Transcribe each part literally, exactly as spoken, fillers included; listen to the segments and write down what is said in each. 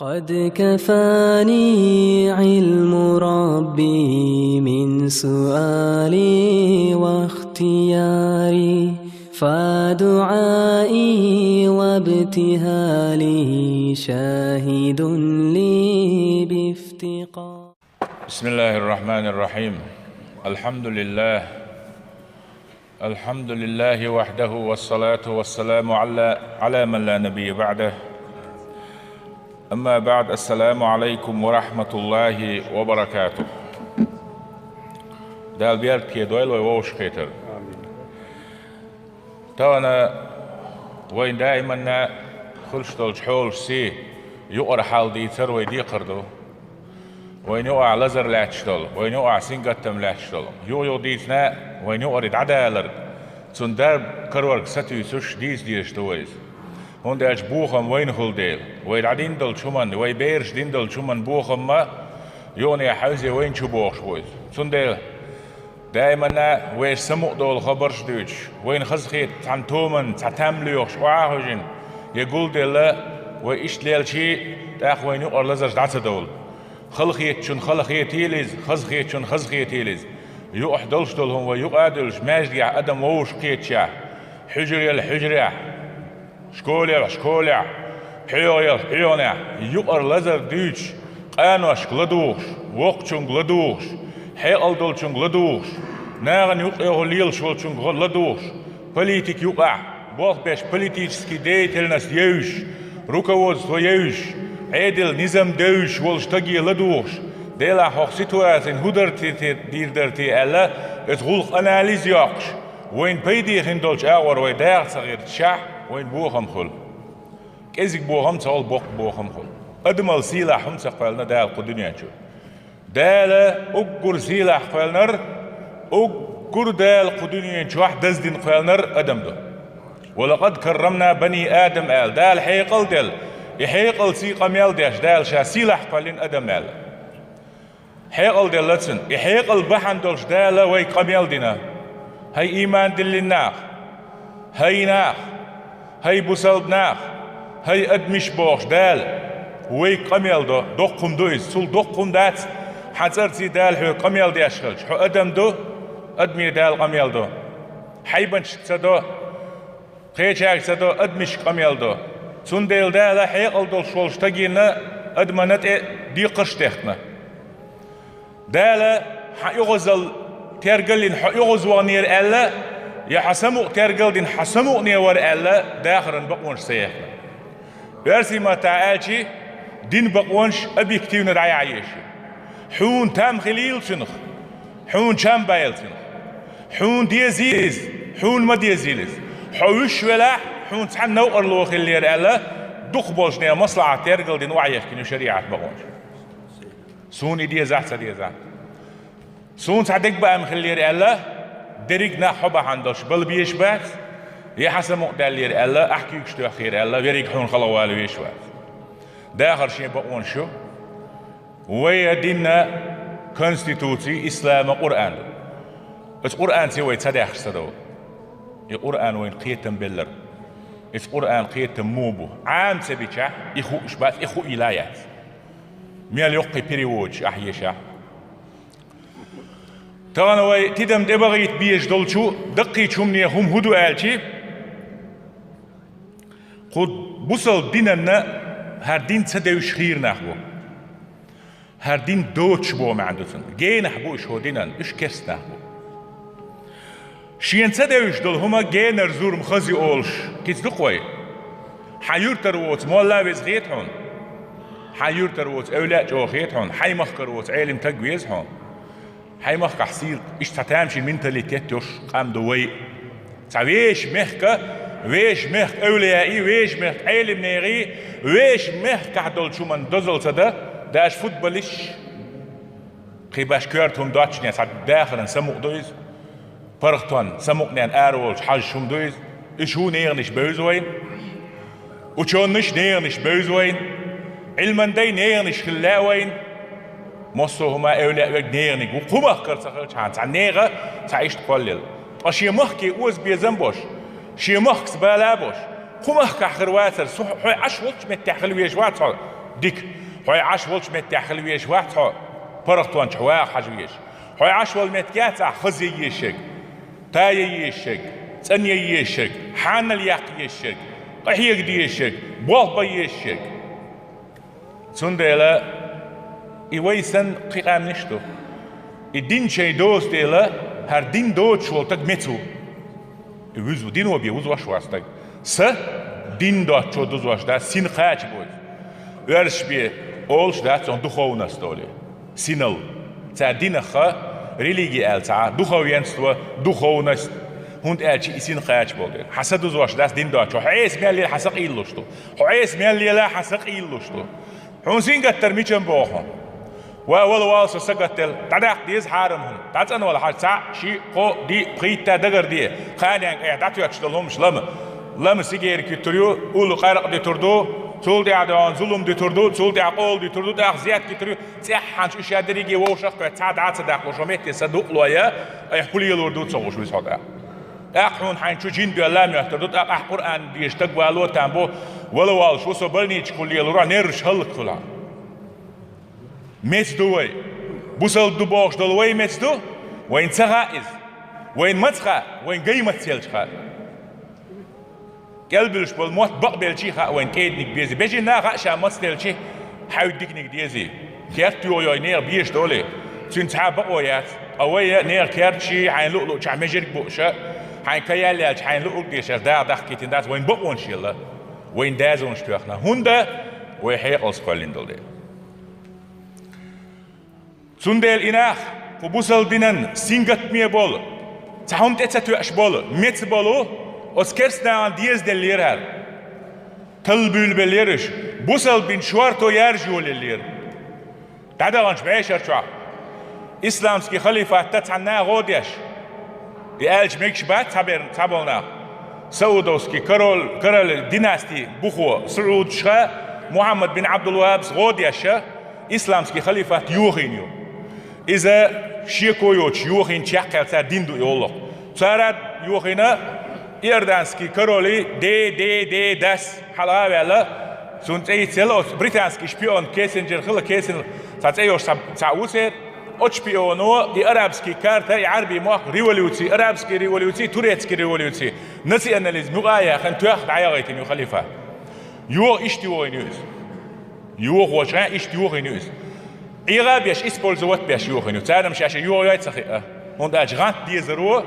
قد كفاني علم ربي من سؤالي واختياري، فدعائي وابتهالي شاهد لي بافتقار. بسم الله الرحمن الرحيم. الحمد لله. الحمد لله وحده والصلاة والسلام على، على من لا نبي بعده. أما بعد، السلام عليكم ورحمة الله وبركاته. Дала беркате дойла вай вовшахкхетар. Тахана вайна даиманна хуьлуш долчу хьолашций юкъара хьал дийцар вай декхар ду. Вайна юкъахь лазар лаьтташ долу, вайна юкъахь сингаттам лаьтташ долу, юха-юха дийцина вайна юкъара дӀадаларг, цунна дарба карорг сатуьйсуш дийца дезаш ду вай иза. ХӀунда аьлча бохам вайна хуьлу дела, вай дӀадина долчу хӀуманна, вай бераш дина долчу хӀуманна бохам ма юхане хьаьвзе вайна чу бохуш бу иза. Цундела даиманна вайша самукъадолу хабарш а дуьйцуш, вайна хазахета цхьана томанна цхьа там лоьхуш охьа а хьожина, я гулделла, вай иштта лелчий, тӀаккха вайна юкъара лазарш дӀа ца довла. Халахетачунна халахетийла иза, хазахетачунна хазахетийла иза. Юкъахь долуш долу хӀума вай юкъа а дуьллуш, маьждигехь адам вовшахкхетачехь, хьуьжар елахь хьуьжарехь, школа елахь школехь, пхьегӀа елахь пхьегӀанехь, юкъара лазар дуьйцуш, къаношка ладугӀуш, воккхачуьнга ладугӀуш, хьекъал долчуьнга ладугӀуш, нахана юкъа лелаш волчуьнга ладугӀуш, политика юкъахь, болх беш политический деятельность евзаш, руководство евзаш, Ӏедал низам девзаш волу стаге ладугӀуш, делахь хӀокху ситуацина хӀун дар те-, те-, дийр дара те аьлла, оцу гӀуллакх анализ йоккхуш, вайна пайде хин долчу агӀор вай даха ца гӀерташехь, вайна бохам хуьлу. КӀезиг бохам ца хуьлу, боккха бохам хуьлу. Адамал сийлахь хӀума ца кхоьллина Дала кху дуьнен чу. Дала уггар сийлахь кхоьллинарг, уггар Дала кху дуьнен чохь даздина кхоьллинарг адам ду. «Ва лакъад каррамна бани Адам», – аьлла, Дала хьекъал делла. И хьекъалций къамел деш, Дала ша сийлахь кхоьллина адам аьлла. Хьекъал делла цуьнан. И хьекъал бахьана долуш Дала вайга къамел дина. ХӀай ийман диллина нах! ХӀай нах! ХӀай бусалба нах! ХӀай адамаш бохуш Дала вайга къамел до. Доккха хӀума ду иза. Цул доккха хӀума дац, хьан цӀарций Дала хьоьга къамел деш хилча. Хьо адам ду, адаме Дала къамел до. Хьайбанчашка ца до. Кхечаьрга ца до, адамашка къамел до. Цундела Дала хьекъал долуш волчу стагана, адамана тӀе декхарш а дехкина. Дала хьан оьгӀазалла тергал дина хьо оьгӀазваханера аьлла, я хьан самукъа тергал дина хьан самукъане вара аьлла, дахаран бакъонаш ца яьккхина. Оьрсийн маттахь аьлча, дина бакъонаш объективно дӀаяхьа еза. Хьуна там хилийла цуьнах, хьуна чам байла цуьнах. Хьуна дезийла иза, хьуна ма дезийла иза. Хьо вуьйш велахь, хьуна цхьаьна новкъарло хиллера аьлла, дукхахболчу нехан маслахьат тергал дина охьаехкина ю шариӀат бакъонаш. Суна и дезахь а, ца дезахь а. Суна цхьа дегабаам хиллера аьлла, дерриг нах хьо бахьана долуш бала безаш бац, я хьан самукъадаьллера аьлла, ахь куьйгаш тоьхнера аьлла, верриг хьуна хала вала везаш вац. Дахар шен бакъонаш ю. Вай дина конституций, ислама, Къуръан ду. Оцу Къуръанца вай ца даьхча ца довла. И Къуръан вайна кхетам беллар. Иза Къуръан кхетам муха бу? Ӏама ца бичахь, и хууш бац, и хуийла а яц. Мел йоккхий переводаш ахь ешахь. Тахана вай тидам тӀебахийта безаш долчу даккхийчу хӀумане хӀума хӀун ду аьлча, кху бусалба динанна хӀара дин ца девзаш хийра нах бу. ХӀара дин доцуш боху маьӀна ду цуьнан. Генахь бу уьш хӀокху динан, уьш керста нах бу. Шена ца девзаш долу хӀума генара зурма хаза ю олуш кица ду-кх вай. Хьан юьртара воцу молла веза хета хьуна? Хьан юьртара воцу эвлаяъ чӀогӀа хета хьуна? Хьайн махкара воцу Ӏелим таг веза хьуна? Хьайн махкахь сийркъ, иштта цхьа тамашийна менталитет йолуш къам ду вай. Цхьа вешан мехка, вешан мехка эвлаяий, вешан мехка Ӏелимнехий, вешан мехкахь долчу хӀуманна дозалла ца дан, даже футболисташ, кхин баш коьрта хӀума доццушехь, цхьа дахаран самукъа ду иза. ПаргӀатонна, самукъаненна ара волчу хьажа хӀума ду иза. Уьш ву неханаш бевза вайна. Учёныш неханаш бевза вайна. Ӏилман дай неханаш хила лаьа вайна. Массо а хӀума эвлаяъ верг неханиг ву, кху махкара ца хилчахьана, цхьа нехан, цхьа иштта кхоллаелла. Ткъа шен махке оза безам а беш, шен махкаца бала а беш, кху махкахь хир вацара, со хьо Ӏаш волчу меттехь хила везаш вац хьо. Дика, хьо Ӏаш волчу меттехь хила везаш вац хьо, паргӀатончохь ваха хьажа везаш. Хьо Ӏаш волу меттиг яц ахь хаза ян езаш ерг, та ян езаш ерг, цӀан ян езаш ерг, хьанал яккха езаш ерг, къахьега дезаш ерг, болх бан езаш ерг. Цундела и вай санна кхин къаьмнаш ду. И дин шайн доцу дела, хӀара дин доцуш волу стаг меца ву. И вуьзу, дино бен вузош вац стаг. Са дин доцучо дузош дац, син кхача бу иза. Оьрсаша бен олуш дац цунах духовность олий. Синал. Цара динах религия аьлла ца Ӏа, духовенство, духовность, хӀунда аьлча и син кхача болу дела. Хьан са дузош дац дин доцучо. Хьо Ӏеса мел лела, хьан са къийлалуш ду. Хьо Ӏеса мел лела, хьан са къийлалуш ду. Хьуна сингаттар мичан боху? Ва вала вала со сагатделла, дӀадаккха деза хьарам хӀума. ДӀацӀанвала хьажа цхьаъ, шиъ, кхоъ, диъ, пхийтта дагарде, кханенга айхьа дӀатоьттуш долу хӀумаш лама. Лама сигерка йитур ю, уллу къаркъа дитур ду, цул тӀаьхьа догӀун зулам дитур ду, цул тӀаьхьа къола дитур ду, тӀаккха зетка йитур ю. ЦӀеххьана уьш ша дерриге вовшах а кхоьтту, цхьа дӀа а ца даккхалуш, хӀокху метте са дукъ лой, айхьа хӀун лелор ду ца хууш вуьзу хьо тӀаккха. ТӀаккха хьуна хьайна чу жин доьлла а моьттур ду, тӀаккха ахь Къуръан дезаш стаг вало а там бу, вала волуш ву со больничехула лелоро, нерваш хӀаллакьхуьлу хьан. Меца ду вай. Бусалба ду бохуш долу вай меца ду? Вайна ца хаьа иза. Вайна маца хаьа? Вайна гай мацделча хаьа. КӀелбуьлуш болу мотт бакъбелчий хаьа вайна кӀеданиг безий. Бежина хаьа ша мацделчий, хьаьвда диканиг дезий. Керт йохайой нехан безаш долий. Цуьнан цхьа а бакъо яц. Ткъа вай а нехан керташий, хьайна луъу-луъучохь межирг бууша, хьайна ка ял яьлча, хьайна луъург а дешаш, дагӀа дахкийтина дац, вайна бакъонаш елла. Вайна дазонаш тоьхна. ХӀунда? Вай хьекъалца кхоьллина долу дела. Цундела и нах, кху бусалба динан сингаттаме болу, цхьа хӀума тӀе ца тоьуш болу, меца болу, оцу керстанашна дезаделлера хӀара. Талла буьйлабеллера уьш, бусалба дин шорто яржа йолаеллера. ДӀадаханчу бӀешар чохь исламский халифат тӀе цхьана наха гӀо деш, и аьлча мегаш бац цхьабер-, цхьаболу нах. Саудовский король, король династи бухо, саудашха Мухьаммад бин Абдул-ВахӀабас гӀо деш, исламский халифат йохийна ю. Иза шеко йоцуш йохийна чекхъяьлла цара дин ду и гӀуллакх. Цара йохийна иорданский короли де, де, де, дас хьала а ваьлла, цунна цӀе йицъелла оцу британский шпион Кессинджер хила, Кессин цхьа цӀе йолуш цхьа, цхьа ву церан. Оцу шпионо и арабский карта, и Ӏарбий мохк, революций, арабский революций, турецкий революций, национализм юкъа а яьхна, тоьхна дӀаяхийтина ю халифат. Йоха иштта йохийна ю иза. Йохочу хьан иштта йохийна ю иза. Ӏеха а беш, использовать беш йохийна ю. Царна шаьш йохайой ца хиъа. ХӀунда аьлча гӀант дезаро,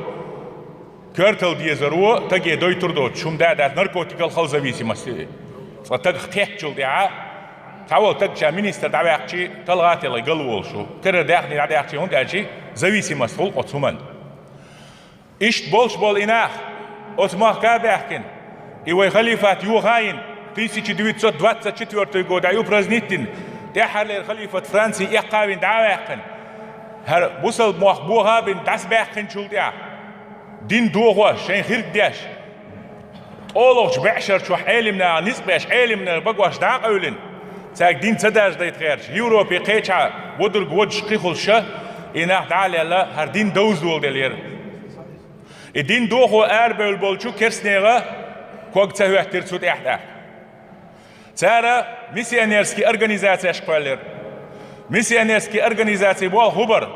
коьртал дезаро, таге дойтур доцуш, хӀума да а дац, наркотикал хала зависимость. Цкъа тагах кхеттачул тӀаьхьа, цхьаволу таг ша министр дӀаваьккхичи, талха а телхий гал волуш ву. Кара даьхни дӀадаьккхичи, хӀунда аьлча зависимость хуьлу оцу хӀуманна. Иштта болуш болу и нах оцу махка а баьхкина, и вай халифат йоха а йина, тысяча девятьсот двадцать четвёртый годехь упразднить дина, тӀаьххьарлера халифат Франци эккха а вина дӀа а ваьккхина, хӀара бусалба мохк боха а бина дӀасабаьккхинчул тӀаьхьа, дин дохош, шайн хирг деш, ткъолгӀачу бӀешар чохь Ӏелимнаха ницкъ беш, Ӏелимнех багош дӀа а къевлина, цаьрга дин ца даржадайта гӀерташ, Европе кхечахьа водург водуш кхихула ша, и нах дӀа а лелла, хӀара дин довза доладеллера. И дин дохо арабевлла болчу керстанеха ког ца хӀоьттира цу тӀехь тӀаккха. Цара миссионерский организацеш кхоьллира. Миссионерский организаций болх хӀун бара?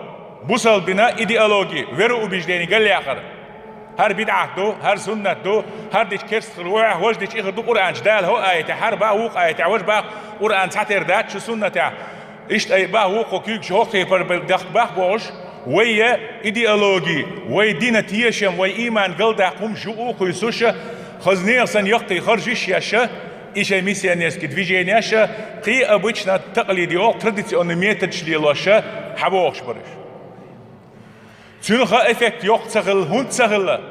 Бусалба дина идеологи, вероубеждение галъяхар. ХӀара бидӀат ду, хӀара суннат ду, хӀара дича керста хир ву, важа дича и хир ду, Къуръан чу Дала хӀо аятехь хӀара бах, вукху аятехь важа бах, Къуръан цхьатера дац шу суннатехь. Иштта ай бах, вукху куьйгаш хӀокху тайпара бах бохуш, вай я идеологи, вай дина тешам, вай ийман галдаккха хӀумаш юкъа а кхуьйсуш, хаза нехан санна яккхий харжаш еш, и шайн миссионерский движениеш, кхин а обычно такълиди йолу традиционный методаш лелош, хьабохуш бара уьш. Цуьнан ха эффект йоккха ца хилла, хӀунда ца хилла?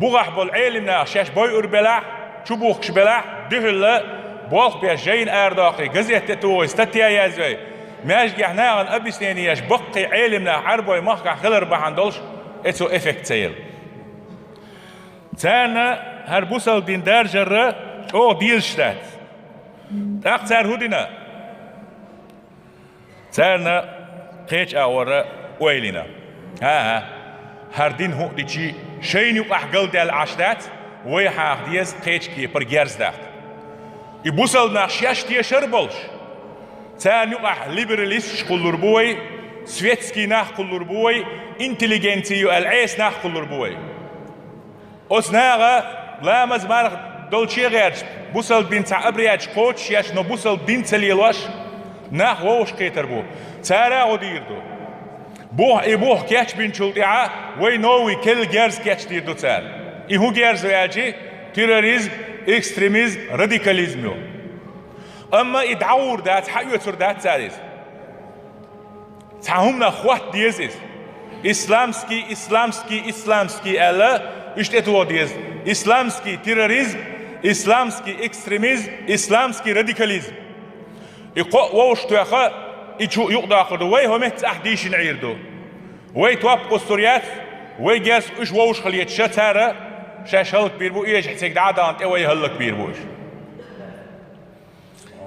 Бухахь болу Ӏелимнаха шаьш бойур белахь, чубухкуш белахь, дуьхьалла болх беш жайна арадоккхий, газетте а тухий, статья язвей, маьждигехь нахана объяснени еш баккхий Ӏелимнах Ӏарбой махкахь хилар бахьана долуш, оцо эффект ца елла. Царна хӀара бусалба дин даржарра чӀогӀа дезаш дац. ТӀаккха цара хӀун дина? Царна кхечу агӀора ойлина: «ХӀан-хӀа, хӀара дин хӀуъа дичи, шайна юкъахь галдаьлла Ӏаш дац, вай хьаха деза кхечу кепара герз даккха». И бусалба нах шаьш тешар а болуш, Царна юкъахь либералисташ кхуллур бу вай, светский нах кхуллур бу вай, интеллигенция ю аьлла Ӏеса нах кхуллур бу вай. Оцу наха ламаз марха долче а гӀерташ, бусалба дин цхьа обрядаш кхочуш еш, но бусалба дин ца лелош, нах вовшахкхетар бу. Цара а гӀо дийр ду. Бух, и бух кечбинчул тӀаьхьа вай новый керла герз кечдийр ду цара. И хӀун герз ю аьлчи, терроризм, экстремизм, радикализм ю. Амма и дӀагӀур дац, хьаоьцур дац цара иза. Цхьа хӀуманах хӀотта деза иза. Исламский, исламский, исламский аьлла, уьш тӀетоха деза. Исламский терроризм, исламский экстремизм, исламский радикализм. И кхоъ вовшахтоьхна, и чу юкъадоккхур ду. Вай хӀо меттаца ахь дийшина Ӏийр ду. Вай топ кхуссур яц, вай герз уьш вовшахлеташ цара шаьш хӀаллакбийр бу, эшахь цига дӀа а дахана тӀе вай хӀаллакбийр бу уьш.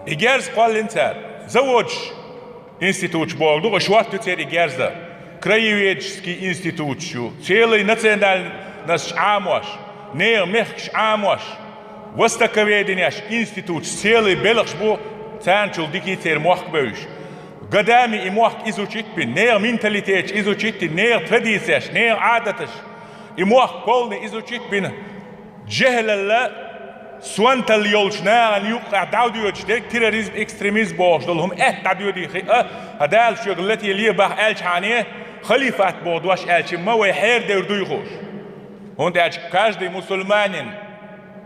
И герз кхоьллина цара. Заводаш, институташ бохург ду, уьш хӀотта ю церан и герз. Краеведческий институташ ю, целый национальносташ Ӏамош, нехан мехкаш Ӏамош, востоковеденеш институташ, целый белхаш бу, царначул дика церан мохк бевзаш. Годами и мохк изучить бина, нехан менталитеташ изучить дина, нехан традицеш, нехан Ӏадаташ, и мохк полный изучить бина. ЖехӀалалла, сонталла йолчу нахана юккъехь дӀадоьдуш дерг терроризм, экстремизм бохуш долу хӀума аьтта дӀадоьдий хиъна, хьан Дала шуьга латийла баха аьлчхьане, халифат боху дош аьлча ма вай хьерадевр дуй хууш. ХӀунда аьлча каждый мусульманин,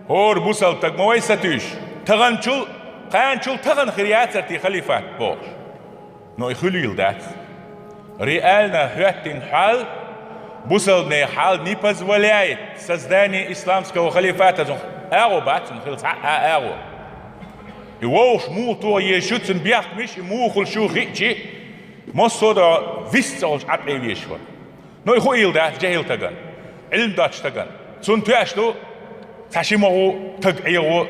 хӀора бусалба стаг ма вай сатуьйсуш, таханчул, кханачул тахана хир яцара те халифат бохуш. Но и хуьлийла дац. Реально хӀоьттина хьал, бусалбанийн хьал не позволяет создание исламского халифата, цунах агӀо бац, цунах хила цхьа а агӀо. И вовшах муха тоха еза шу, цуьнан бехкамаш, и муха хуьлу шу хиъчи, массо а до вист цӀа волчу Ӏапе везаш вара. Ну, и хуийла дац жехӀил стагана, Ӏилма доцчу стагана. Цунна тоьаш ду, цхьа ши могӀу стаг Ӏехо,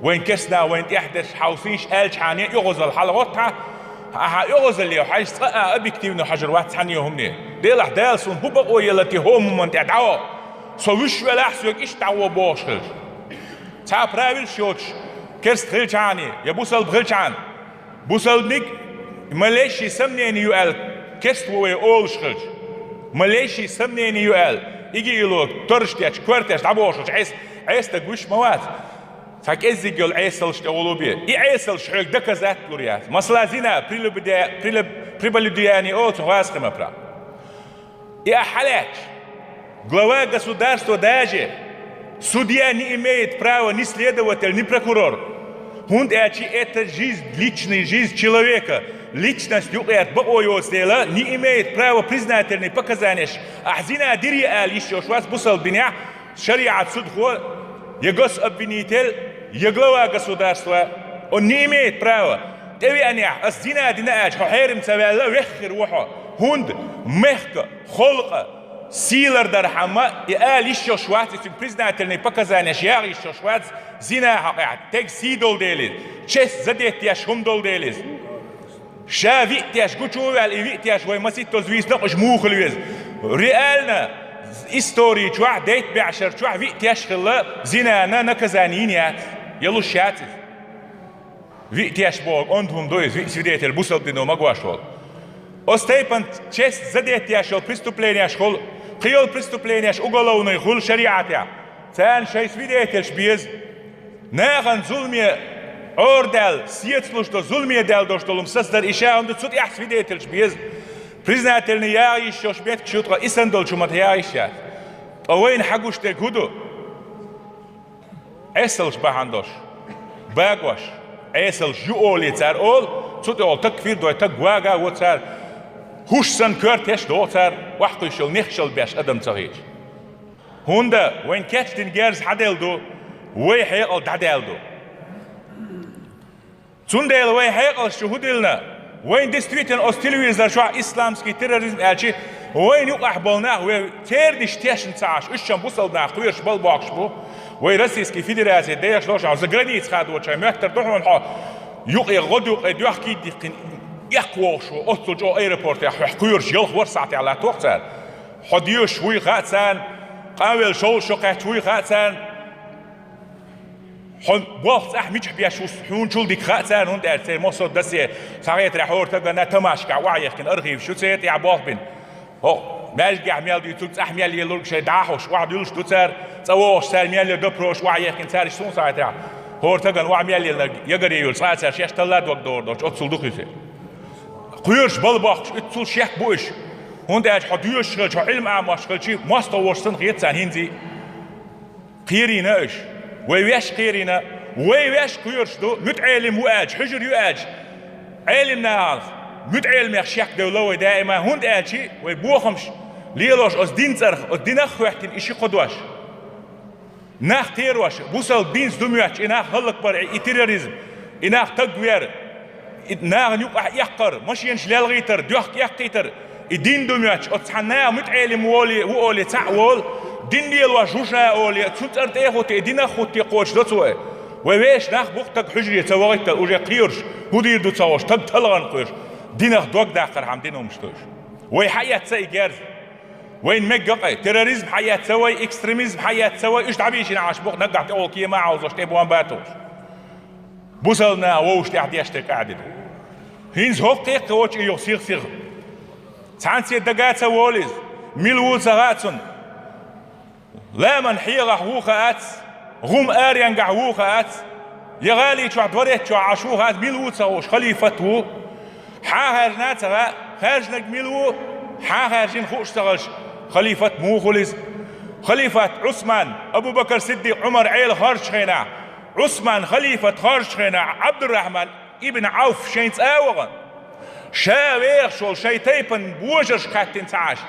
вайн керстанаш вайна тӀехь дерш хьовсийша аьлчхьане, оьгӀазалла хьалагӀоттахьа, ахьа оьгӀазалле хьаьжча, цкъа а объективно хьожур вац цхьанне хӀумане. Делахь Дала суна хӀун бакъо елла те хӀома хӀуманна тӀе дӀагӀо, со вуьш велахь, соьга иштта дӀагӀо бохуш хилча. Цхьа правилаш йоцуш керста хилчхьане я бусалба хилчхьана, бусалбаниг малейший сомнение ю аьлла, керста ву вай олуш хилча, малейший сомнение ю аьлла, иги-ило, торраш тетча, кор тетча дӀабохуш хилча, Ӏес-, Ӏеса стаг вуьш ма вац. Цхьа кӀеззиг йолу Ӏесалш тӀе гӀулу бе. И Ӏесалш хьоьга доказать лур яц. Масала, зина, прелюбоде-, прелюб-, прелюбодеяние олу цунах гӀазкхийн маттахь. И ахь хьалаьцча, глава государства даже, судья не имеет права, ни следователь, ни прокурор. ХӀунда аьлча это жизнь, личная жизнь человека, личность юкъерта бакъо йоцу дела, не имеет права признательные показаниеш. Ахь зина дира ала йиш йолуш вац бусалба динехь, шариӀат судхо, я гособвинитель, я глава государства, он не имеет права. ТӀевеанехь, ас зина дина аьлча, хьо хьерам ца ваьлла, веххар ву хьо. ХӀунда мехка, халкъа сий лардархьама, и ала йиш йолуш вац, и цуьнга признательные показаниеш яха йиш йолуш вац, зина хьокъехь, тега сий долу дела иза, честь задетта еш хӀума долу дела иза. Ша виъ теш гучу а ваьлла, и виъ теш вай масийттаза вийцина, уьш муха хила веза. Реально, истори чохь, дейтта бӀешар чохь виъ теш хилла, зинана наказание йина яц, я луш яц иза. Виъ теш бохург онда хӀума ду иза, виъ свидетель бусалба дино магош волу. Оцу тайпана честь задетта еш йолу преступленеш хуьлу, кхин йолу преступленеш уголовный хуьлу шариӀатехь. Царна шайн свидетельш беза. Нахана зуламе Ӏорадаьлла, сецалуш долу, зуламе даьлла долуш долу хӀума сацадар и ша хӀума ду, цу тӀехь свидетельш беза. Признательный яха йиш йолуш меттигаш ю, ткъа и санна долчу хӀуманна яха йиш яц. Ткъа вайна хьан гуш дерг хӀун ду? Ӏесалш бахьана долуш, багош, Ӏесалш ю олий цара олу, цу тӀехула такфир дой, таг вага а во цара, хӀуш санна коьртеш а доху цара, охьакхуьйсуш йолу нехашалла беш адам ца хеташ. ХӀунда вайн кечдина герз хьаделла ду, вай хьекъал дӀадаьлла ду. Цундела вай хьекъалш чу хӀун диллина? Вайн действительно оцу телевизор чохь исламский терроризм аьлчи, вайна юкъахь болу нах вай церниш тешна ца Ӏаш, уьш шен бусалба нах кхоьруш бала бохкуш бу. Вай Российский Федераци дехаш долуш, хьо за граница хадочай моьттар ду хьуна хьо, юкъе гӀодаюкъе доьхкий диккхина, эккхавогӀуш ву, оццул чӀогӀа аэропортехь хьох кхоьруш, ялх ворхӀ сахьтехь латтох цара. Хьо доьшуш вуй хаьа царна, къанвелла шовзткъа шо кхаьчча вуй хаьа царна. Хьо болх цӀахь мичахь беш ву, хьуначул дика хаьа царна, хӀунда аьлча церан массо а досье, цхьа хетарехь, хӀора стагана тамашкахь охьаехкина архиваш ю церан тӀехь болх бина. ХӀо, маьждигехь мел дуьйцург, цӀахь мел лелург шайн дӀахьош, охьадуьллуш ду цара, цӀа вогӀуш цара мел йо допросаш охьаехкина цара, иштта суна ца хетарехь, хӀора стагана охьа мел лелинарг ягар е йолу цкъа а цара шаьш талла дог догӀур долчу, оццул ду хӀинца. Кхоьруш бала бохкуш, уьццул шек бу уьш. ХӀунда аьлча хьо доьшуш хилча, хьо Ӏилма Ӏамош хилча, мостагӀа волуш санна хета царна хӀинца а. Кхерийна уьш. Вай ваьш кхерийна, вай ваьш кхоьруш ду, муьтаӀелим ву аьлча, хьуьжар ю аьлча, Ӏелим нахах, муьтаӀелимех шек девлла вай даима, хӀунда аьлча вай бохамаш лелош оцу дин цӀарах, оцу динах а хӀоьттина и ши кхо дош. Нах кхерош, бусалба динца ду моьттуш, и нах хӀаллакбар, и терроризм, и нах тагвер, и нахана юкъахь эккхар, машенаш лелхийтар, доьхка эккхийтар, и дин ду моьттуш, оцу цхьана наха муьтаӀелим волий, ву олий, цхьаъ волу, дин лелош ву ша олий, цу цӀарна тӀе а хӀуттий, и динах а хӀуттий кхочуш до цо. Вай вешан нах бу-кх стаг хьуьжаре ца вахийтал, уже кхоьруш, хӀун дийр ду ца хууш, стаг талхарна кхоьруш, динах дог даккхархьама дина хӀуманаш ду уьш. Вай хьаэцна и герз. Вайна мегга кхин, терроризм хьаэцна вай, экстремизм хьаэцна вай, уьш дӀабийшина Ӏаш бу-кх наггахь тӀе олу кема а хьовзош, тӀе бомба а тухуш. Бусалба наха вовшашна тӀехь деш дерг къаьхьа ду. ХӀинца хӀокху кхекхочу и юха сих-сиха. Цхьаьнца дага а ца волу иза, мила ву а ца хаьа цунна. Ламан хьегӀахь ву хаац, гӀум аренгахь ву хаац, я гӀали чохь, дворец чохь Ӏаш ву хаац, мила ву ца хууш, халифат ву. Хьан хаьржина а ца хаьа, хаьржинарг мила ву, хьан хаьржина хууш ца хилча, халифат муха хуьлу иза? Халифат Ӏусман, Абу-Бакр Сиддикъ, Ӏумар, Ӏела хоржучу хенахь, Ӏусман халифат хоржучу хенахь, Ӏабдуррахьман ибн Ӏавф шайн цӀа а вахана, ша вехаш волу шайн тайпана божаршка хаьттина ца Ӏаш,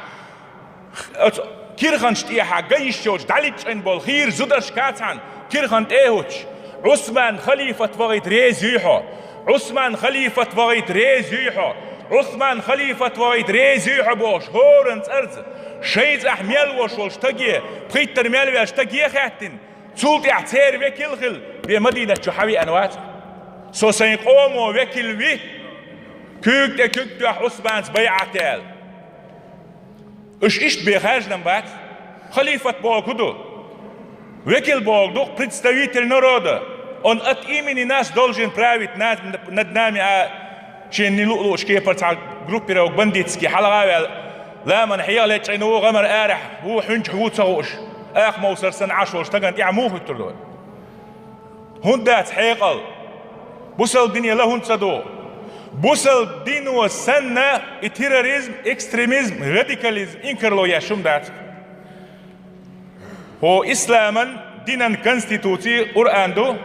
оцу кирханаш тӀехьа ган йиш йолчу дӀаличчина болу хийра зударшка цхьаьна кирхан тӀе а хӀуттуш, Ӏусман халифат вахийта реза юй хьо? Ӏусман халифат вахийта реза юй хьо? Ӏусман халифат вахийта реза юй хьо бохуш, хӀоранна цӀарца, шайн цӀахь мел волуш волу стаге, пхийттара мел ваьлла стаге а хаьттина, цул тӀаьхьа церан векил а хилла, бен Мадинат чу хьан веана вац? Со сайн къомо векил ви, куьйга тӀе куьг тоьхна Ӏусманца байӀат яьлла. Уьш иштта бен хаьржинарш бац. Халифат бохург хӀун ду? Векил бохург ду-кх представитель народа. Он от имени нас должен править над, над нами, а шена луъу-луъучу кепара цхьа группировка бандитский хьалагӀа а ваьлла, ламан хьегӀа лечкъина ву, гӀамар арахь ву, хьуьнчахь ву ца хууш, акха мовсар санна Ӏаш волу стагана тӀаьхьа муха хӀуьттур ду? ХӀунда дац хьекъал? Бусалба дине ла хӀунда ца догӀу? Бусалба дино санна, и терроризм, экстремизм, радикализм инкарло еш хӀума дац. ХӀо исламан динан конституци Къуръан ду.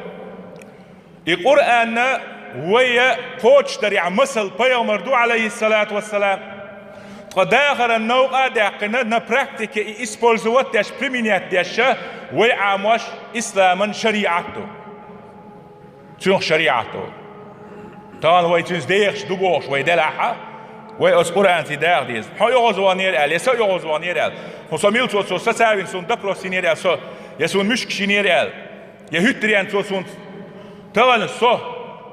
И Къуръанна вайна кхочушдарехь масал пайхамар ду, Ӏалайхиссалату вассалам. Ткъа дахаран новкъа а даьккхина, на практике и использовать деш, применять деш, вай Ӏамош исламан шариӀат ду. Цуьнах шариӀат ду. Тахана вай цуьнца дехаш ду бохуш вай делахь а, вай оцу Къуръанца даха деза. Хьо оьгӀазвахнера аьлла, я со оьгӀазвахнера аьлла. ХӀун со милцо цо сацавина суна допрос йинера аьлла, со, я суна муьшкаш йинера аьлла, я хӀуьттаренна цо суна тахана со,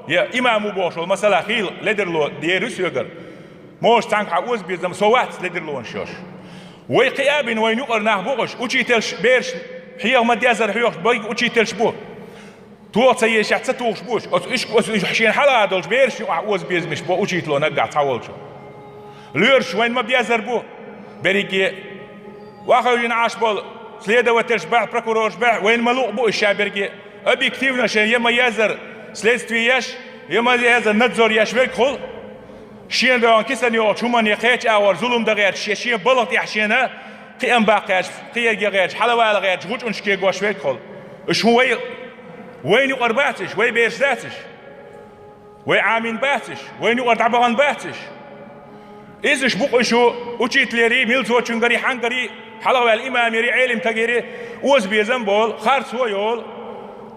я имам ву бохуш волу масала хийла ледарло дера ю соьгара. Можа цхьаьнгахьа озабезам, со вац ледарлонаш йолуш. Вай кхиа а бина, вайна юкъара нах бу уьш, учительш, бераш хьеха ма-деззара хьоьхуш, байга учительш бу. Тоха ца езаш, ца тухуш бу уьш. Оцу уьш, оцу уьш шена хьалха долчу берашна юкъахь озабезамаш бо учитело наггахь цхьаволчо. Лоьраш вайна ма-беззара бу берриге. Охьахевшина Ӏаш болу следовательш баьхьа, прокурорш баьхьа, вайна ма-луъу бу уьш ша берриге. Объективно шен я ма-еззара следствие еш, я ма-еззара надзор еш верг хуьлу. Шена догӀун кисана йогӀучу хӀуманна я кхечу агӀор зулам дан гӀерташ, я шен балха тӀехь шена кхиам баккха гӀерташ, кхиерг ян гӀерташ, хьалавала гӀерташ, гӀучунаш кегош верг хуьлу. Уьш хӀун вай, вайна юкъара бац уьш, вай бераш дац уьш? Вай Ӏамийна бац уьш, вайна юкъара дӀабахана бац уьш? Иза уьш бу-кх уьш, учителерий, милцочунгарий, хьангарий, хьалхаваьлла имамерий, Ӏелим тагерий, озабезам болу, харцо йолу,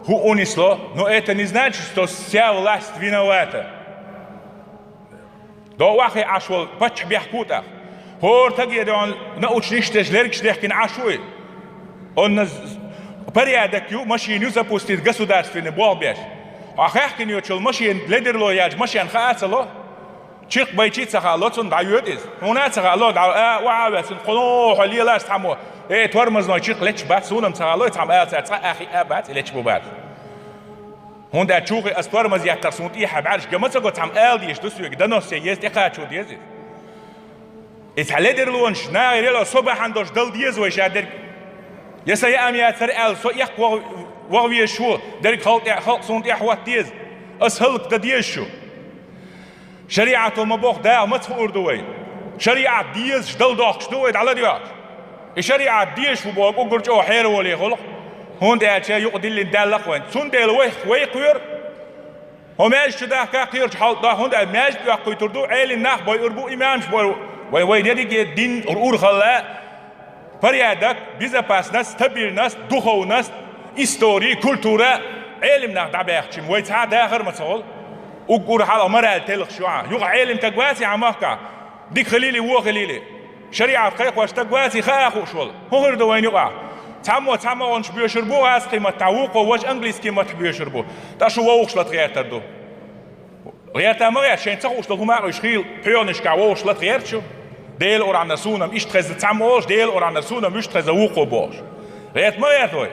хӀуъа ун исло, но это не значит, что вся власть виновата. ДогӀу охьахиъна Ӏаш волу паччахь бехко тӀаккха. ХӀора стаге догӀун научный иштта лергаш дехкина Ӏаш ву и. Онна з-, порядок ю, машина ю запустить государственный болх беш. Хьо хаьхкина йоцчул машина ледарло яьлча машен хаа а ца ло? Чиркх байчий а ца хаало, цунна дӀайоьду иза. Хьуна а ца хаало, дӀа, а, охьа а ваьлла, цунна кхо хьо лелаш цхьаммо. Э, тормозной чиркх лечу бац, суна-м ца хаало, цхьамма ала цара, цкъа а хиъна а бац, и лечбо бац. ХӀунда аьлча чухи ас тормоз еттар суна тӀехьа бӀаьраш ган ма ца го, цхьамма ала дезаш ду соьга, донос е еза, тӀекхачо деза иза. И цхьа ледарлонаш, наха рело со бахьана долуш дала деза вай шадерг. Я сан яа ма яцара аьлла, со эккха ваха, ваха везаш ву, дерриг халкъ тӀе-, халкъ суна тӀехьа хӀотта деза. Ас хӀаллакдан дезаш ву. ШариӀато ма боху, даха маца хуур ду вай? ШариӀат дезаш дала дохкуш ду вай дӀаладоьгӀча? И шариӀат дезаш ву боху уггар чӀогӀа хьераволе хуьлу-кх, хӀунда аьлча юкъа диллина даьлла-кх вайн. Цундела вай, вай кхоьру, хӀо маьждиг чу дахка кхерачу хьал доху, хӀунда аьлча маьждиг оьккхуьйтур ду, Ӏелим нах бойур бу, имамаш бойур бу. Вай, вай дерриге дин урхалла, порядок, безопасность, стабильность, духовность, истори, культура, Ӏелим нах дӀабаьхча, вай цхьа а дахар ма ца хуьлу. Уггар хьалха мораль телхаш ю хьан. Юха Ӏелим таг ваций хьан махкахь? Дика хилийла, вон хилийла. ШариӀат кхайкхош таг ваций, хаа хууш волу? ХӀун хир ду вайна юкъахь? Цхьаммо цхьамма гӀонаш боьшур бу гӀазкхийн маттахь, вукхо важа английский маттахь боьшур бу. Ткъа шу вовшах лата гӀертар ду. ГӀерта ма гӀерта, шайна ца хууш долу хӀума а уьш хийла, пхьоьгӀанашкахь вовшах лата гӀерта шу. Делан урамна суна-м иштта хезна цхьамма олуш, Делан урамна суна-м иштта хезна вукхо бохуш. ГӀерта ма гӀерта вай?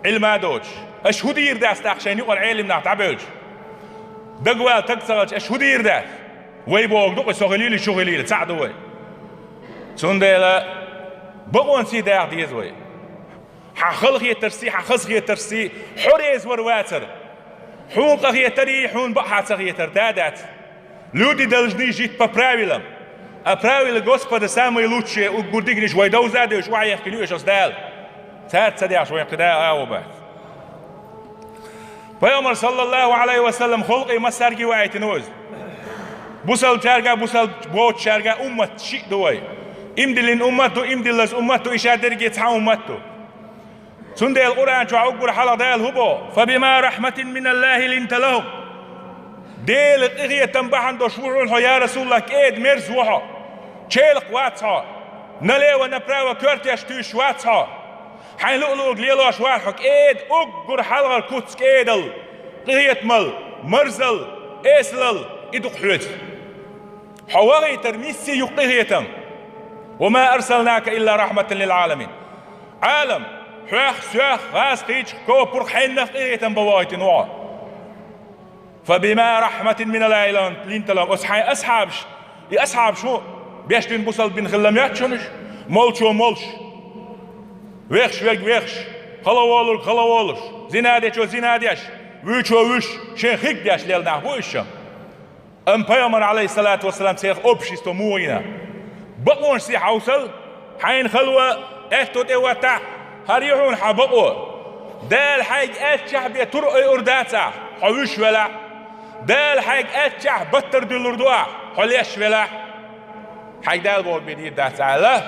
Ӏилма а доцуш. Аша хӀун дийр дац тӀаккха шайна юкъара Ӏелим нах дӀабевлча? Дагавала таг ца хилча, аша хӀун дийр дац? Вай боху ду-кх, со хилийла, шу хилийла, цхьаъ ду вай. Цундела бакъонций даха деза вай. Хьан халахетарций, хьан хазахетарций, хьо реза вар вацара. Хьуна къахетарий, хьуна бакъахьа ца хетар да а дац. Люди должны жить по правилам. А правила Господа самые лучшие, уггар диканаш вай довза а девзаш, охьаехкина ю аш аса Дала. Цаьрца ца дехаш вайн кхин да а агӀо бац. Пайхамар, саллаллаху Ӏалайхи ва саллам, халкъе массаьрга ваийтина ву иза. Бусалба цаьрга а, бусалба боцучаьрга а, уммат шиъ ду вай. Имдиллина уммат ду, имдиллаза уммат ду, и шадерриге цхьа уммат ду. Цундела Къуръан чохь уггар хьалха Дала хӀун боху: «Фабима рахматин миналлахи линта лахум». Делан къинхетам бахьана долуш ву хьуна хьо, я Расулаллах, кӀеда-мерза ву хьо. Челакх вац хьо. Налево-направо коьртеш туьйсуш вац хьо. Хьайн луъ-луъург лелош вац хьо, кӀеда, уггар хьалхара куц кӀедал, къинхетамал, марзал, эсалал, и ду-кх хьоьца. Хьо вахийтар миссий ю-кх къинхетам. «Ва ма арсалнака илла рахматан лил Ӏаламин». Ӏалам, хьох, соьх, гӀазкхийчех, копурх, хьеннах къинхетам бан вахийтина ву хьо. «Фабима рахматин миналлахи линта лахум». Оцу хьайн асхьабаш, и асхьабаш хӀун, беш дина бусалба бина хилла моьтту шуна уьш? Молчо молуш, вехаш верг вехаш, хала волург хала волуш, зина дечо зина деш, вуьйчо вуьш, шайн хиг деш лела нах бу уьш. Амма Пайхамар, Ӏалайхиссалату вассалам, церан общество муха йина? Бакъонаш сий хьовсал, хьайна хало, аьтто тӀе ваттахь, хӀара ю хьуна хьан бакъо. Дала хьайга аьллачохь бен тур айур дац ахь, хьо вуьш велахь. Дала хьайга аьллачохь баттар дуьллур ду ахь, хьо леш велахь. Хьайга Дала бохург бен дийр дац аьлла.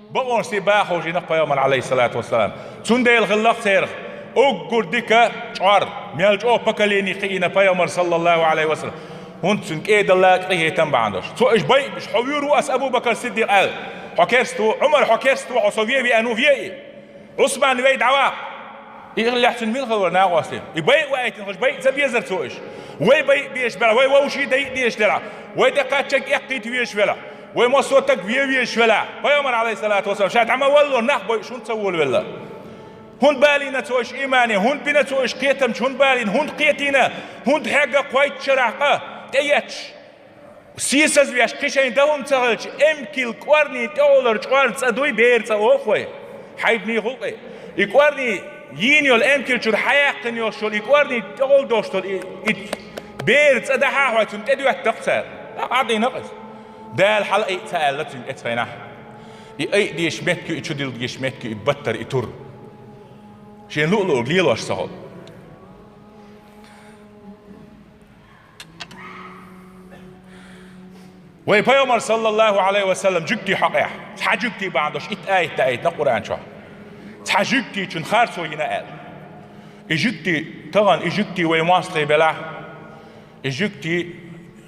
Бакъонаш сий баха хьожийна-кх Пайхамар, Ӏалайхиссалату вассалам. Цундела хилла-кх церах уггар дика чкъор, мел чӀогӀа поколени кхиийна Пайхамар, саллаллаху Ӏалайхи ва саллам. ХӀунда цуьнан кӀедалла къинхетам бахьана долуш. Цо уьш байъа беш: «Хьо вуьйр ву ас, Абу Бакар Сиддикъ», – аьлла. «Хьо керста ву, Ӏумар, хьо керста ву, хьо со вен веана ву, ве и. Ӏусман, вей дӀаваккха». И хиллехь цуьнан мила хилла вара, накъостий? И байъа ваийтина хилча, байъа ца безара цо уьш? Вай байъа безаш белахь, вай вовшийн дайа дезаш делахь, вай тӀекхаччанг эккхийта везаш велахь, вай массо а таг вен везаш велахь, Пайхамар, Ӏалайхиссалату вассалам, ша дӀа-м валло, нах байъуш хӀунда ца волавелла? ХӀунда балийна цо уьш имане, хӀунда бина цо уьш кхетамчу, хӀунда балийна, хӀунда кхетийна, хӀунда хьегна кхойтта шарахь къа тӀеетташ? Сийсазвеш кхин шайн дан хӀума ца хилча, эмкал кӀорни тӀехулара чкъор цӀа дуй, бер цӀа олу-кх вай. Хьайбанийн гӀуллакхе. И кӀорни йийна йолу эмкал чуьра хьаяьккхина йолуш йолу и кӀорни тӀехула долуш долу и, и бер цӀа дахьа а хьой, цунна тӀедоьтту-кх цара. ТӀаккха Ӏадийна-кх иза. Дала хьала айа ца аьлла цуьнга эцхайнахь. И айа дезаш меттиг ю, и чу дилла дезаш меттиг ю, и баттар, и тур. Шен луъ-луъург лелош ца хуьлу. Вай Пайхамар, саллаллаху Ӏалайхи ва саллам, жуьгтийн хьокъехь, цхьа жуьгтий бахьана долуш итт аят даийтина Къуръан чохь. Цхьа жуьгтичун харцо йина аьлла. И жуьгти, тахана и жуьгти вай мостагӀий белахь, и жуьгти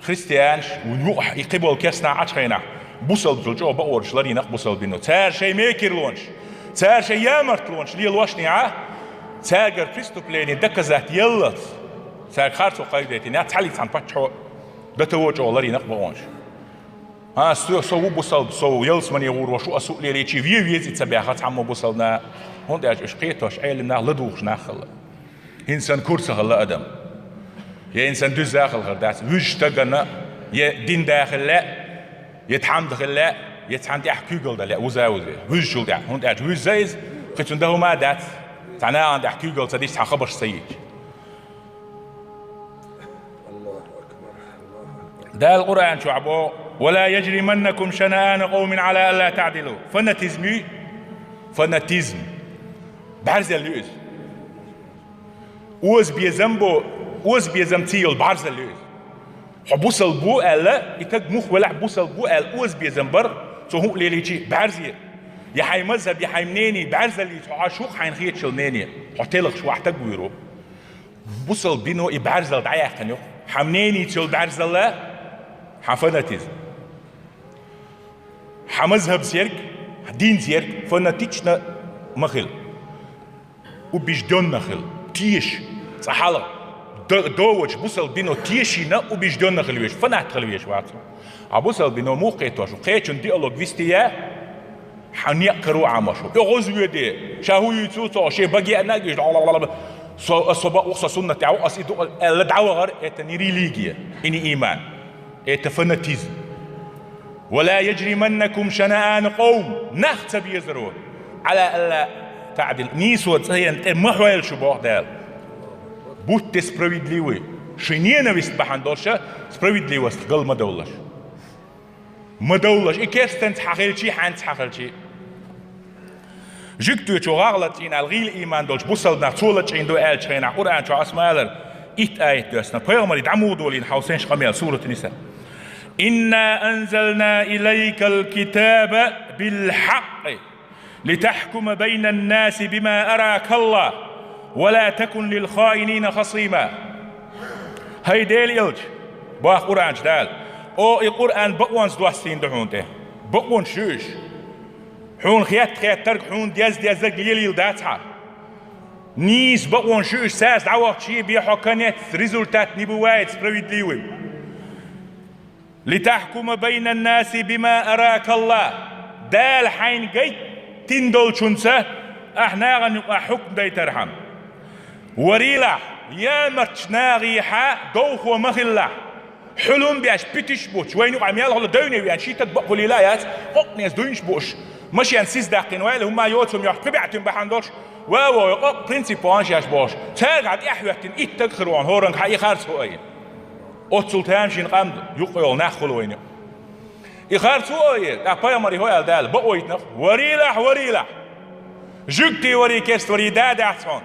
христианаш, юкъахь и кхиболу керстанаш Ӏачхайнахь, бусалбазал чӀогӀа бакъонаш ларйина-кх бусалба дино. Цара шайн мекарлонаш, цара шайн ямартлонаш лелошнехь, цаьргара преступление доказать яллалц, цаьрга харцо кхайдайтинехь, цхьаллиг цхьана паччахьо дан таво чӀогӀа ларйина-кх бакъонаш. ХӀан, со, со ву бусалба, со ву ялсамане гӀур ву, шу а су а лелийчи, вен веза и ца баьхна цхьаммо бусалбана, хӀунда аьлча уьш кхетош, Ӏелам нах, ладугӀуш нах хилла. Инсан кура ца хилла адам. Е инсан дуьзза а хилла хир дац. Вуьжучу стагана е дин да хила лаьа, е тхьамда хила лаьа, е цхьана тӀехь куьйгалла дан лаьа, вуза а вуза. Вуьжучул тӀаьхьа. ХӀунда аьлча вуьзза иза, кхин цунна дан хӀума а дац. Цхьа нахана тӀехь куьйгалла ца дича, цхьа хабарш ца йича. Дала Къуръан чохь боху: «Ва ла яжриманнакум шанаъану къавмин ала алла таъдилу». Фанатизм ю? Фанатизм. БӀаьрзелла ю иза. Озабезам бо, озабезамца йолу бӀаьрзалла ю иза. Хьо бусалба ву аьлла, и стаг муха велахь бусалба ву аьлла, озабезам бар, цо хӀун а лелийча бӀаьрзе. Я хьайн мазхӀаб, я хьайн мнение бӀаьрзаллица хьо Ӏаш ву-кх хьайна хеташ йолу мнение. Хьо телхаш ву, ахь стаг вуьйр ву. Бусалба дино и бӀаьрзалла дӀаяьккхина ю-кх. Хьан мненийца йолу бӀаьрзалла, хьан фанатизм. Хьан мазхӀабца ерг, хьан динца ерг фанатично ма хила. Убеждённо хила. Теша. Цкъа хьалха. Д-, догӀучу бусалба дино тешийна убеждённо хила везаш, фанат хила везаш вац. Хьан бусалба дино муха кхетош ву? Кхечун диалог вести я? Хьан некъ каро Ӏамош ву? И гӀоза воьде, ша хӀун юьйцу ца хууш, шен бага еана а гуш, со, аса со бакъ ву, со суннат тӀехь ву, аса и ду аьлла дӀавахар, это не религия и не иман. Это фанатизм. «Ва ла яжриманнакум шанаану къавм», нах ца безаро, «ала алла таъдил», нийсо цӀена тӀе ма хьойла шу, боху Дала. Будьте справедливы. Шайн ненависть бахьана долуш справедливость гал ма довлалаш. Ма довлалаш, и керстанца хьан хилчий, хьаьнца хьан хилчий. Жуьгтичо гӀагӀ лачкъийна аьлла, гӀийла ийман долчу бусалба нах цо лачкъийна ду аьллачу хенахь, Къуръан чохь аса ма аллара, итт аят доьссина, пайхамаре дӀа муха долийна хьовсийша къамел, сурат Ниса. «Инна анзална илайкал китаба бил хьакъи, литахкума байнан наси бима арака Аллах, ва ла такун лил хаинина хасима». ХӀай Делан элча, боху Къуръан чу Дала, о, и Къуръан бакъонца доссийна ду хьуна тӀе. Бакъонаш ю уьш. Хьуна хетта-хеттарг, хьуна деза-дезарг лелийла дац хьан. Нийса бакъонаш ю уьш, цаьрца дӀавахча бен хьо конец, результат не бывает справедливым. «Литахкума байнан наси бима арака Аллах». Дала хьайна гайтина долчунца ахь нахана юкъахь хьукм дайтархьама. Варийлахь, ямарчу нахехьа довхо ма хилалахь. Хьулам беш, питиш а буьтуш, вайна юкъахь мел хӀума девне веана, ши стаг бакъ хуьлийла а яц, къокънеца дуйнаш а бууш, машен сиз даьккхина вайла, хӀумма йоцу хӀума йохьуш, кхин баьӀтина бахьана долуш, ва-во, къокъ принцип ван шаьш бохуш, цаьргахь тӀаьхьахӀоьттина итт стаг хир вахана, хӀоранга хьан и харц хӀу айина. Оццул тамашийна къам юккъе йолу нах хуьлу вайна. И харц хӀу айина, тӀаккха пайхамаре хӀу аьлла Дала, бакъойтинарх: «Варийлахь, варийлахь! Жуьгтий варий, керста варий да дац хьуна!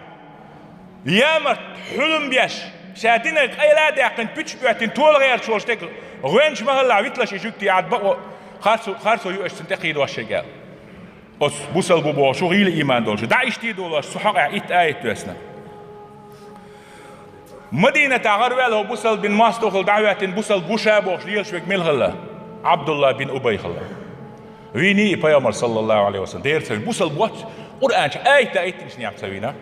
Ямарт, хьулам беш, ша динарг къайла а даьккхина, пуьчаш а боьттина, тола гӀерташ волу стеган гӀоьнча ма хилалахь, виталаш и жуьгтий, ахь бакъо харцо, харцо ю аша цунна тӀекхийдош шега». Оцу бусалба бу бохуш, гӀийла ийман долуш, дӀа иштта а долуш, цу хьокъехь итт аят доьссина. Мадинатахь гӀараваьлла хӀу бусалба дин мостагӀ хилла дӀахӀоьттина, бусалба ву ша бохуш лелаш верг мила хилла? Ӏабдулла бин Убай хилла. Вийний и пайхамар, саллаллаху Ӏалайхи ва саллам, дера ца вина, бусалба воццу, Къуръан чу аят а даийтинчу нехан ца вийна.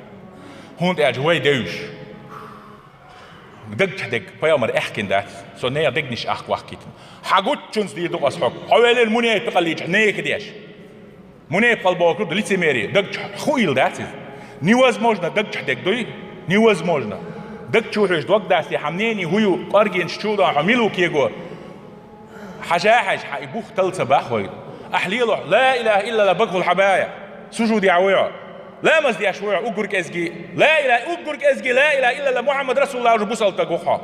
ХӀунда аьлча вай девзаш. Дагчохь дерг пайхамар аьхкина дац, со нехан дегнаш ахка вахкийтина. Хьан гуччунца дийр ду аса хьо. Хьо велира мунепикъаллича нехан деш. Мунепикъал бохург ду лицемерие. Дагчохь хуийла дац иза. Невозможно дагчохь дерг дуй? Невозможно. Дагчу хьуьжа дог дасте, хьан мнение хӀу ю, кӀоргенаш чу дан хьо мила ву кего? Хьажа хьаьжа, хьан и бух талла ца баххой. Ахь лелахь, ла илаха иллалла багахула хьан бая. Сужудехь вуй хьо. Ламаз деш вуй хьо, уггар кӀезги. Ла илаха, уггар кӀезги, ла илаха иллалла Мухаммад Расулуллах уже бусалба стаг ву хьо.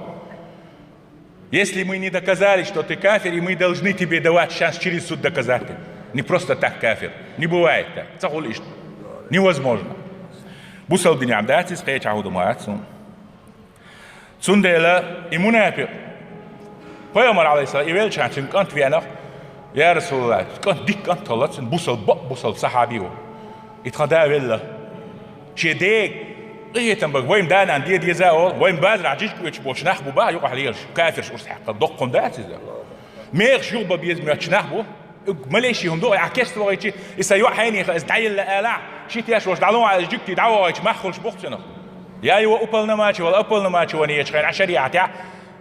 Если мы не доказали, что ты кафир, и мы должны тебе давать шанс через суд доказать, ты не просто так кафир. Не бывает так. Ца хуьлу иштта. Невозможно. Бусалба динехь дац иза, кхечахь хӀу ду ма ац хьуна. Цундела и мунепикъ, пайхамар, алейхиссалам, и веллачхьана цуьнан кӀант веана, я Расулаллах, кӀант, дика кӀант хилла цуьнан, бусалба, бакъ бусалба сахьаби ву. И тхан да велла. Шен дега къинхетам бага, вайн да-нана де деза а олу, вайн базарахь жижиг оьцуш боцу нах бу баха юкъахь лелаш, кафирш урс хьаьккхал, доккхун дац иза. Мехаш юхаба беза моьттуш нах бу. Малейший хӀума ду, ахь керста вахийчи, и сан йоӀ хьенеха, иза дӀаелла алахь, ши теш волуш дӀалун, иза жуьгтий дӀавахийчи мах хуьлуш бу-кх цунах. Я его уполномоченный, уполномоченный ечу хенахь, а шариӀатехь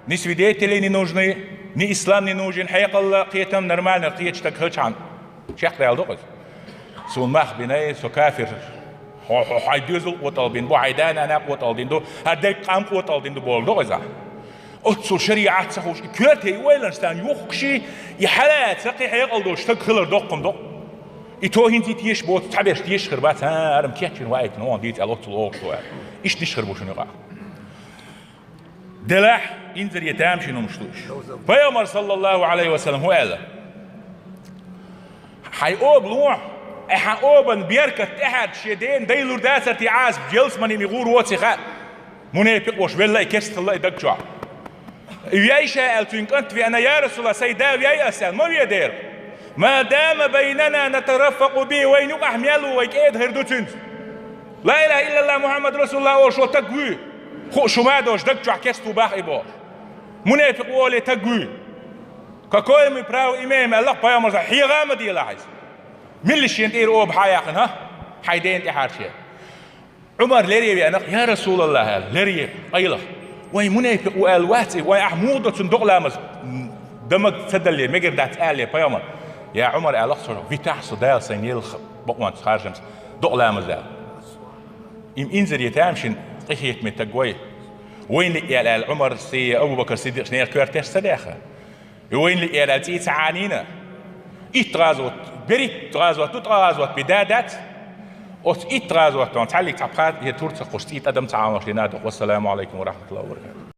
ни свидетели не нужны, ни ислам не нужен, хьекъал а, кхетам нормально кхечу стаг хилчхьана. Чекхдаьлла ду-кх иза. Суна мах бина, со кафир. Хьо, хьо, хьай доьзал къотӀалдина ду, хьай да-нана къотӀалдина ду, хьа дерриг къам къотӀалдина ду бохург ду-кх иза. Оццул шариӀат ца ховш, и коьртера ойла йича, царна юхкуш, и хьалха ца кхин хьекъал долуш стаг хилар доккха-м ду-кх. И тохинца и тешаш боцу цхьаберш тешаш хир бац, хӀара-м кечвина ваийтина, оха дийца аьлла, оццул олуш ду аьлла. Иштта диш хир бу шуна юкъахь. Делахь, инзаре тамашийна хӀумнаш ду уьш. Пайхамар, саллаллаху Ӏалайхи ва саллам, хӀун аьлла? Хьайн оба лохьа, хьан обан беркат тӀаьхьарча шен дена дайлур дацара те Ӏазап, ялсамане ма гӀур воций хаьа. Мунепикъ волуш велла и, керста хилла и даг чохь. И вей ша аьлла, цуьнан кӀант веана, я Расулаллах, сайн да вей ас аьлла, ма ве дера. Ма дама байнана натараффакъу бихӀи, вайна юкъахь мел ву, вай кӀеда хир ду цуьнца. Ла илаха иллаллах Мухьаммад Расулуллах олуш волу стаг вуй. Хууш хӀума а долуш, даг чохь керста ву боху и бохуш. Мунепикъ ву олий стаг вуй. Какое мы право имеем аьлла-кх пайхамара, хьегӀа а ма делахь иза. Милла шена тӀера оба хьан яьккхина, хьан дена тӀаьхьарча? Ӏумар лере веана-кх, я Расулаллах аьлла, лере, къайлаха. Вай мунепикъ ву аьлла вац и, вай ахь муха до цунна докъа ламаз, дамаг ца далале, мегар дац аьлла пайхамара. Я Ӏумар, аьлла-кх цо, витахь со Дала сайна елла бакъонца, харжамца, докъа ламаз аьлла. Им инзаре тамашийна къинхетаме стаг вай. Вайна лиъ яьлла аьлла Ӏумарца, Абу-Бакр Сиддикъца нехан коьрташ ца даьхна. И вайна лиъ яьлла аьлла цӀий ца Ӏанийна. Итт гӀазот, берхӀитта гӀазот ду, ткъа гӀазот бен да дац. Оцу итт гӀазотан цхьаллиг цхьа пхьа я тур ца кхуш, цӀий тӀадам ца Ӏамош дина ду. Вассаламу Ӏалайкум ва рахьматуллахи ва баракатуху.